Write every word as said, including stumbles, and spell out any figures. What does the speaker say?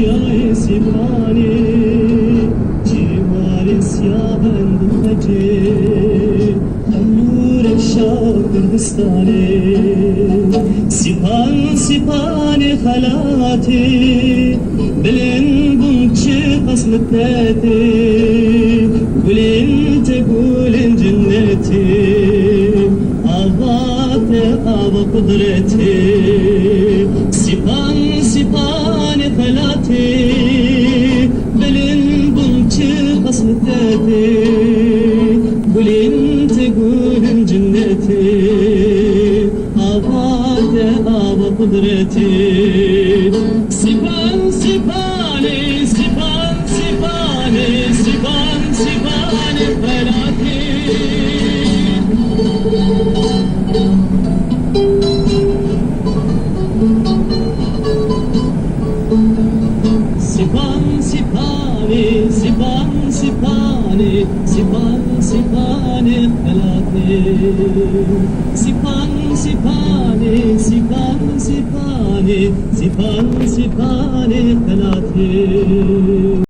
Yayê Sîpanê, cîwarê siya bendin xecê, Hemû rewşa Kurdistanê. Sîpan, sîpanê xelatê, bilind bûn çiqas mitetê, gulên te gulên cinnetê, ava te ava qudretê. Sîpan, sîpanê xelatê, bilind bûn çiqas mitetê, gulên te gulên cinnetê, ava te ava qudretê. Sîpan, sîpanê, sîpan, sîpanê, sîpan, sîpanê xelatê. Sîpan, sîpanê, sîpan, sîpanê, sîpan, sîpanê xelatê. Sîpan, sîpanê, sîpan, sîpanê, sîpan, sîpanê xelatê.